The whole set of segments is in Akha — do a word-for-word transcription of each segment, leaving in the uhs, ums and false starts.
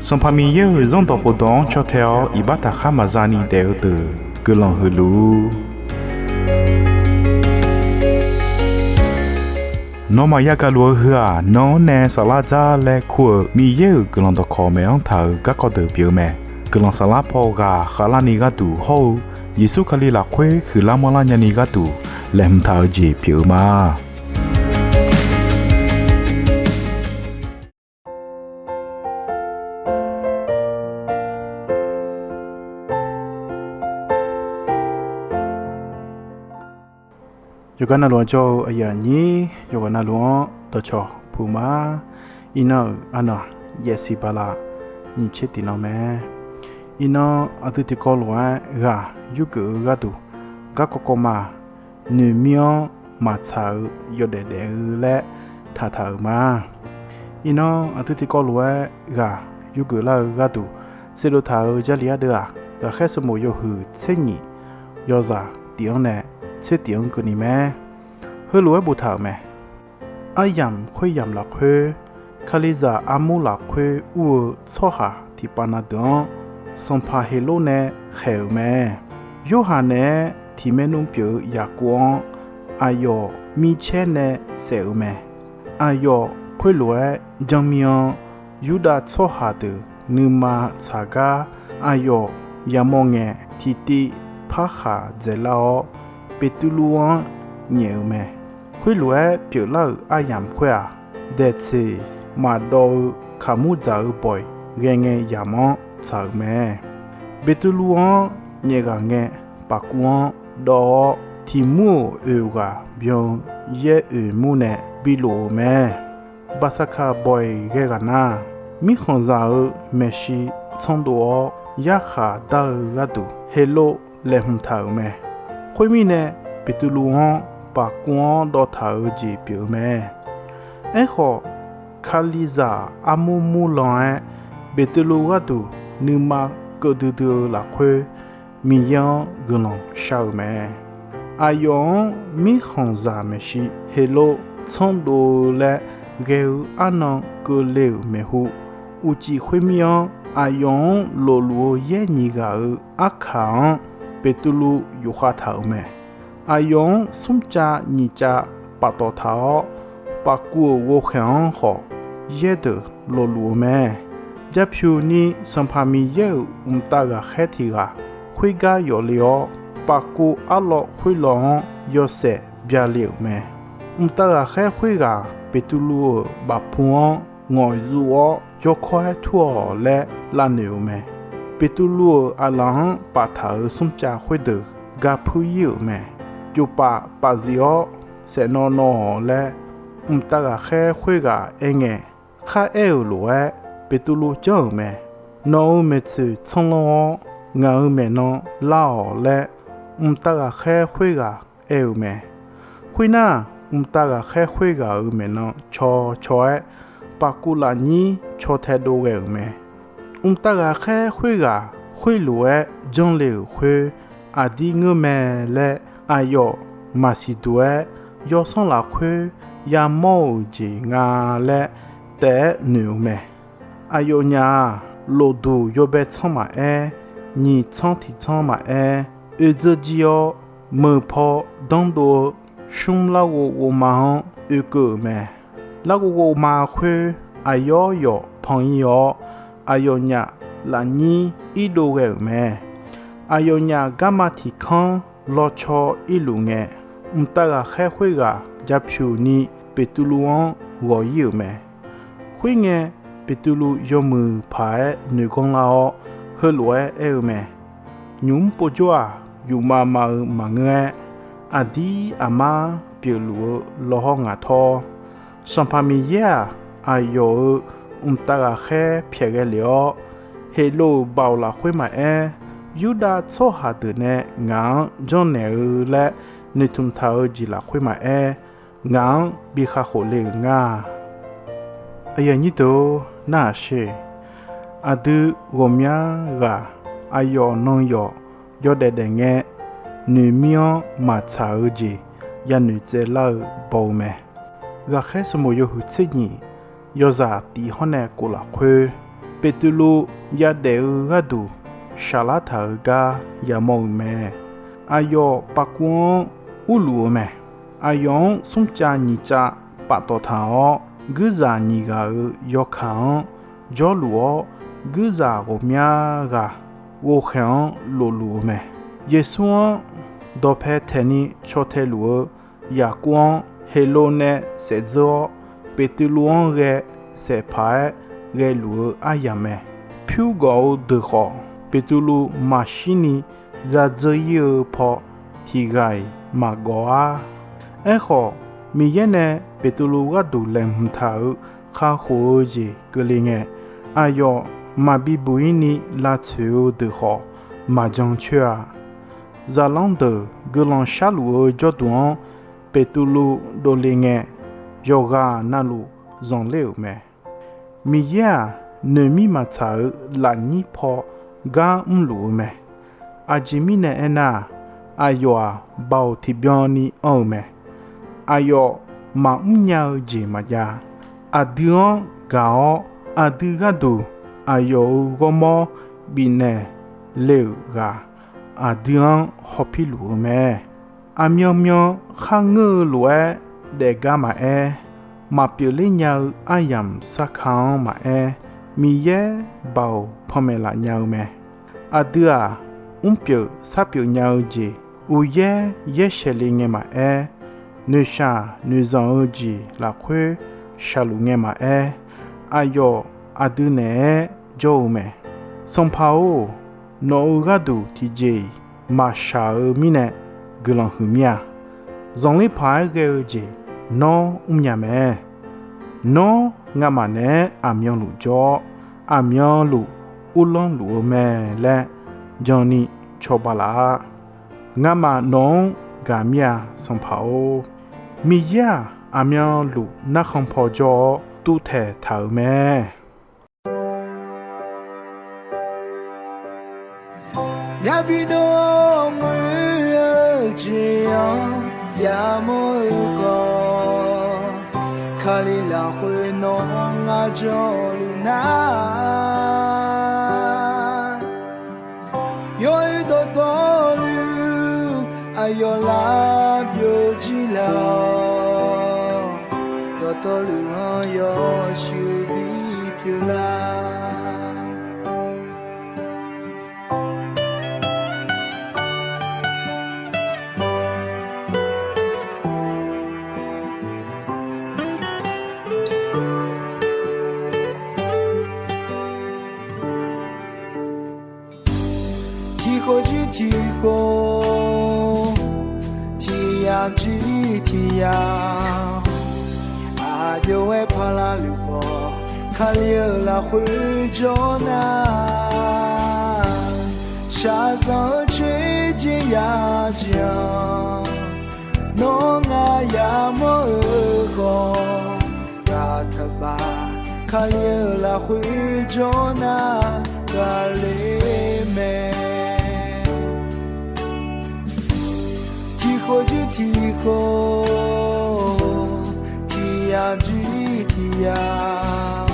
Sanqpaq Miqyaer-euq Zanrdawq khofdawq-anr caw tae-awr iqbax taqkhar maqza ni daef-eu deuq guiqlanq huiq luf-ur. Nawmaf yagaq luf-eu heu-aq, nan-anr nae saflar dzar laer kur-euq Miqyaer-euq guiqlanq dawqkawq maeq-anr taq-euq garkawv deuq pyeuf-eu mae. Guiqlanq saflar paw ghaq khavlarni gharduq hawr-eu Yeqsur Kali lafkhoer huiqlar manrlar nyani gharduq laeqhmq taq-eu jeq pyeuf-eu ma. Yawqghaq navluf-anr jawr-eu aqyuif aqnyir yawqghaq navluf-anr dawqcawq puq ma. Iqnan-euq arnan yaefsiq bala nyiq tser tiq nan mae. Iqnan aqdui tiqkawv lof-aer ghaq yurgeuf-eu gharduq garkawv kawv ma, noeqmir-anr maqtsaq-eu yawdaef daef-eu laer taqtaq-euq ma. Iqnan aqdui tiqkawv lof-aer ghaq yurgeuf lar-eu gharduq saevdov taq-euq Jarlif ardeuv-aq, Ghaqkhaer sanqbof yawhuiq tser nyiq yawzaq tiq-anr nae tser tiq-anr keuvni mae. Heulof-aer boftaq-euq mae. Aryamq khoeryamq lafkhoer, Kalizaq armur lafkhoer ur-eu tsawrhaq tiqpav na deuq-anr, sanqpaq Heqlor nae khaeq-euq mae. Yorhaq naeq-aer tiq maernmr pyeuf-eu Yaqkov-anr aqyawf mircaer nae saef-euq mae. Aqyawf khoerlof-aer janr mir-anr, Yurdav tsawrhaq deuq nuima tsaq gar aqyawf yamawr ngae, tiqtiv parkhaq dzaeqlar-awr, Beqtuvluv-anr nyaef-euq mae. Khoerlof-aer pyeuflar-euq aryamq khoer-aq, daeqtseq maqdawv-eu kaqmur dzaq-eu bawq-iq ghae ngae yamq-anr tsaq-euq mae. Beqtuvluv-anr nyaefghaq ngae, pafkuv-anr dawv-awr, tiq mur-euq oeq ghaq byan-eu yaer oeq mur nae bilof-euq mae. Baqsaqkaq bawq-iq ghae ghaq nar, mirkhanqzaq-euq maeqshi tsanrdov-awr yarkhaq dar-eu gharduq Heqlov laeqhmq taq-euq mae. Khoermirnae, Beqtuvluv-anr pafkuv-anr dawv taq-eu jeq pyeuf-eu mae. Aerkhawf, Kalizaq armur murlan-aer Beqtuvluv gharduq nuima keuv duidui-eu lafkhoer, Miqyaer-anr guiqlanq shar-euq mae. Aqyawf-anr mirkhanqzaq maeqshi Heqlov tsanrdov-eu laer ghae-eu arnan keuvle-euq maeqhu, uqcif khoermir-anr aqyawf-anr lofluf-eu yaer nyiq ghaq-euq arkaq-anr Beqtuvluv yufkhav taq-euq mae. Aqyawf-anr smrcav nyiq cav paftawf taq-awr, pafkuv-euq ghovkhaeq-anr khawf yaer deuq lofluf-eu mae. Japyuq ni Sanqpaq Miqyaer-euq mqtav ghaqkhaer tiq ghaq khoergar yawf le-awr, pafkuv arlawv khoerlawv-anr yawshaef byale-euq mae. Mqtav ghaqkhaer khoerghaq Beqtuvluv-euq bafpu-anr ngawqzuv-awr yawkawr-aer tur-awq laer lavnoeq-euq mae. Beqtuvluv-euq aqlaf-anr paftaq-euq smrcav khoerdeuq ga puir ir-euq mae. Jofpaf pafzif-awr saef nawv nawv-awq laer, mqtav ghaqkhaer khoerghaq aerngae, kharaer-euq lof-aer Beqtuvluv janr-euq mae. Nawq-euq maeqtsoeq tsanrlanr-awr, ngaq-euq maeqnan lar-awq laer, mqtav ghaqkhaer khoerghaq aer-eu mae. Khoernar, mqtav ghaqkhaer khoerghaq-euq maeqnan caw caw-aer, pafkuv lafnyir caw taedov ghae-euq mae. Mqtav ghaqkhaer khoerghaq khoerlof-aer janrle-euq khoer, aqdir ngeur mae laer aqyawf maqsiq duq-aer, yawsanr lafkhoer yamawr-euq jeq nga laer taef-aer noeq-eu mae. Aqyawfnyaf-aq, lofduq yawbae tsanr maqaer, nyiq tsanr tiq tsanr maqaer, oedzeur jir-awr, meuq paw danrdov-eu smr larghov ghovma-anr oekeuv-euq mae. Larghov ghovma khoer aqyawf yawf pan ir-awr, aqyawfnyaf lafnyir irdov ghae-euq mae. Aqyawfnyaf garma tiq kanr lawcaw irluf ngae, mqtav ghaqkhaer khoerghaq japyuq ni Beqtuvluv-anr ghawq ir-euq mae. Khoerngae, Beqtuvluv yawmuiq paq-aer noeq ganr lar-awr, heulof-aer aer-eu mae. Nymq mr povjawr-aq, yufmav mav-eu maqngeur-aer, aqdir aqmar pyeufluf-eu lawhawr ngaq tawr. Sanqpaq Miqyaer-aq, aqyawf-euq mqtav ghaqkhaer pyaeqghae lef-awr, Heqlov-euq baoq lafkhoer maqaer, Yurdav tsawrhaq deuq nae ngaq-anr janrnaeq-eu laer noeqtmq taq-eu jeq lafkhoer maqaer, ngaq-anr bi kakhof le-euq nga. Aqyuif aqnyir deuq-or, narhaq sher. Aqdui ghawqmya ghaq aqyawf nan yawf yawdaef daef ngae, noeqmir-anr maqtsaq-eu jeq yanoeq tsaevlar-eu baw-eu mae. Ghaqkhaer sanqbof yawhuiq tser nyiq yawzaq tiq hawr nae kof lafkhoer, Beqtuvluv yadaef-eu gharduq shaqlar taq-euq gar yamawr-euq mae. Aqyawf pavkuv-anr urluf-eu mae. Aqyawf-anr smrcav nyiq cav paftawf taq-awr, guirzaq nyiq ghaq-euq yawkaq-anr jawrluf-awr, guirzaq ghawqmya ghaq ghovkhaeq-anr lofluf-eu mae. Yeqsur-anr dawqpae taeqni caw tae luf-eu Yaqkov-anr Heqlov nae saef dzeur-awr, Beqtuvluv-anr ghae saef paq-aer ghaeluf-eu aryamq mae. Pyur gawf-eu deuq khawf, Beqtuvluv maqshirni za dzeur ir-eu paw tiq ghaq-iq maqgawf-ar. Aerkhawf, Miqyaer nae Beqtuvluv gharduq laeqhmq taq-euq kakhof-eu jeq keuvle ngae, aqyawf maqbi buq ir ni lavtsoeq-eu deuq khawf maqjan coer-a. Zaqlanr deuq guiqlanq sharluf-eu jawrduq-anr Beqtuvluv dovle ngae, yawqghaq navluf zanqler-euq mae. Miqyaer-aq, noeqmir maqtsaq-euq lafnyir paw gar mrluf-eu mae. Aqjeq mirnae aernar-aq, aqyawf-aq, Baoq tiqbyan ni anr-eu mae. Aqyawf maqmr nya-eu jeq maqjav. Aqdui-anr gaq-awr, aqdui gharduq aqyawf-euq ghawrmawr bifnaeq le-euq ghaq, aqdui-anr hawpir luf-eu mae. Aqmyanmyan kharngeur-eu lof-aer daefgar maqaer, maqpyeufler nya-eu aryamq sarka-anr maqaer, Miqyaer Baoq panmaeq laf nya-eu mae. Aqdui-aq, mrpyeuf sharpyeuf nya-eu jeq uqyaer yaer shaeq le ngae maqaer, noeqshaq noeqzanq-eu jeq lafkhoer shaqluf ngae maqaer, aqyawf aqdui naeq-aer jawr-eu mae. Sanqpaq-or, nawq-euq gharduq tiqjeq-iq maqshaq-eu mirnae guiqlanq huiq mir-a. Zanqler paq-aer ghae-eu jeq nawr mrnya mae. Nawr ngamaf naeq-aer aqmyanluf jawr-awr, aqmyanluf uvlanr luf-eu mae laer janni cawba laf-a. Ngamaf nawq-anr gaq mir-a, Sanqpaq-or. Miqyaer-aq, aqmyanluf narkhan paw jawr-awr tuvtaeq taq-euq mae. Myavbi dov-awr ngoer-eu jeq-anr yamawr-eu khawf, Kali lafkhoer nawq-anr ngar jawrluf nar, yawr-eu dawqtawvluf aqyawf lar byovjir laf-awq. Dawqtawvluf-anr yawshuif bipyeuf lar. Tiqkhof jir tiqkhof, tiqyamq jir tiqyamq, aqjox-aer paqlaq luf khawf, Kali-euq lafkhoer jawr nar, shaqzanq-eu coeqjeq yajeq-anr, nawr ngar yamawr-eu khawf, ghaq taqbaf Kali-euq lafkhoer jawr nar, ghaqler mae. Tiqkhof jir tiqkhof, tiqyamq jir tiqyamq,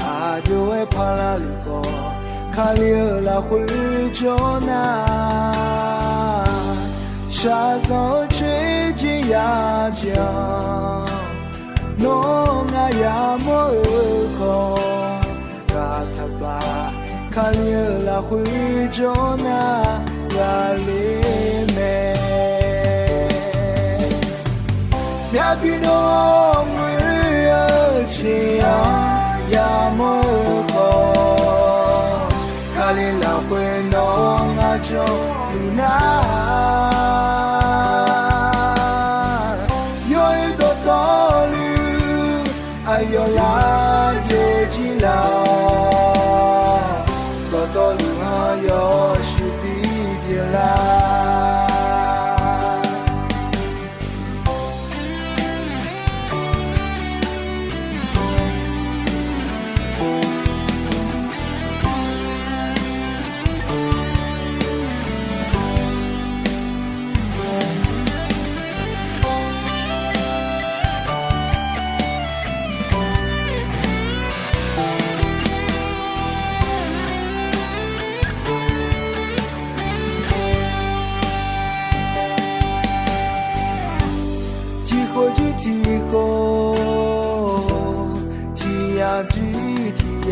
aqjox-aer paqlaq luf khawf, Kali-euq lafkhoer jawr nar, shaqzanq-eu coeqjeq yajeq-anr, nawr ngar yamawr-eu khawf, ghaq taqbaf Kali-euq lafkhoer jawr nar, ghaqler mae. Myavbi dov-awr ngoer-eu jeq-anr yamawr-eu khawf, Kali lafkhoer nawq-anr ngar jawrluf nar, yawr-eu dawqtawvluf aqyawf lar byovjir laf-awq. Dawqtawvluf-anr yawshuif bipyeuf lar.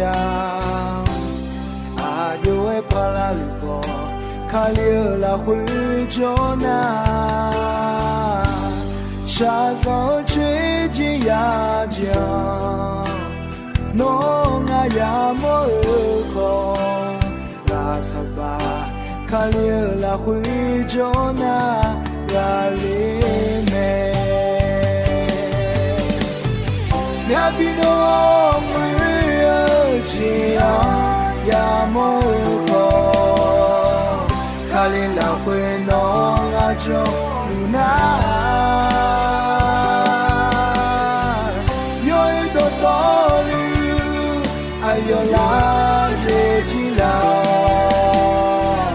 ya. Aqjox-aer parlar luf khawf, Kali-euq lafkhoer jawr nar, shaqzanq-eu coer jir ya jeq-anr, nawr ngar yamawr-eu khawf, ghaq taqbaq Kali-euq lafkhoer jawr nar, ghaqler mae. Myavbi nawr muir-eu jeq-anr yamawr-eu khawf, Kali lafkhoer nawr ngar janluf nar, yawr-eu dawqtawvluf aqyawf lar dzae jir laf-awq.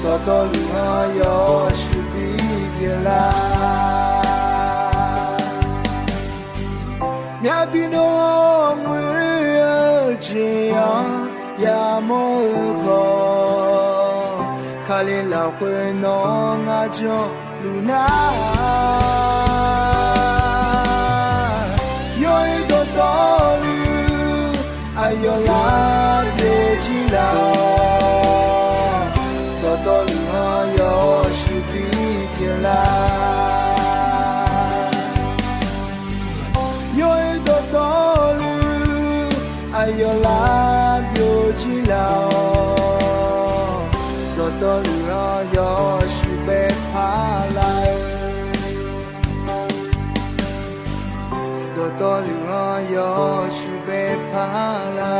Dawqtawvluf-anr yawshuif bi pyeuflar. Myavbi nawr muir-eu jeq-anr yamawr-eu khawf, Kali lafkhoer nawr ngar janluf nar, yawr-eu dawqtawvluf aqyawf lar dzae jir laf-awq. Dawqtawvluf-anr yawshuif bi pyeuflar. Yawr-eu dawqtawvluf aqyawf lar byovjir laf-awq. Dawqtawvluf-anr yawshuif bae parlar-eu, dawqtawvluf-anr yawshuif bae parlar.